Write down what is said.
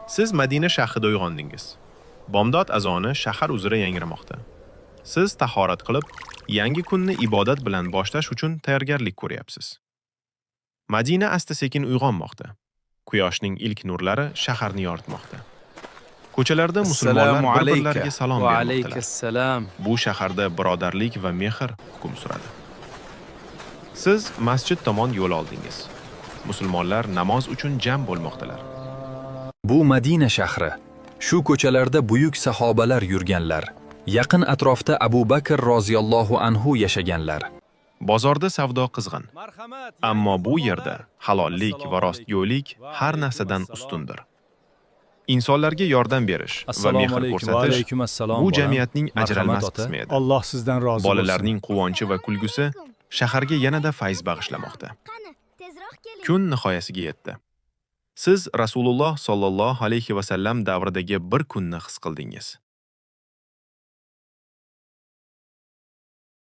Siz Madina shahrida uyg'ondingiz. Bomdod azoni shahar uzra yangramoqda. Siz tahorat qilib, yangi kunni ibodat bilan boshlash uchun tayyorgarlik ko'ryapsiz. Madina asta-sekin uyg'onmoqda. Quyoshning ilk nurlari shaharni yoritmoqda. Ko'chalarda musulmonlar Assalomu alayka. bir-birlariga salom Va bermoqdalar. alayka. Bu shaharda birodarlik va mehr hukm suradi. Siz masjid tomon yo'l oldingiz. Musulmonlar namoz uchun jam bo'lmoqdalar. Bu Madina shahri. Shu ko'chalarda buyuk sahobalar yurganlar. Yaqin atrofda Abu Bakr roziyallohu anhu yashaganlar. Bozorda savdo qizg'in. Ammo bu yerda halollik va rostgo'ylik har narsadan ustundir. Insonlarga yordam berish va Assalomu mehr alaykum. Va ko'rsatish alaykum assalom. bu Bolam. jamiyatning Marhamat, ajralmas ota. qismi edi. Alloh sizdan rozi bo'lsin. Bolalarning quvonchi va kulgusi shaharga yanada fayz bag'ishlamoqda. Qani, tezroq keling. Kun nihoyasiga yetdi. Siz Rasululloh sollallohu alayhi va sallam davridagi bir kunni his qildingiz.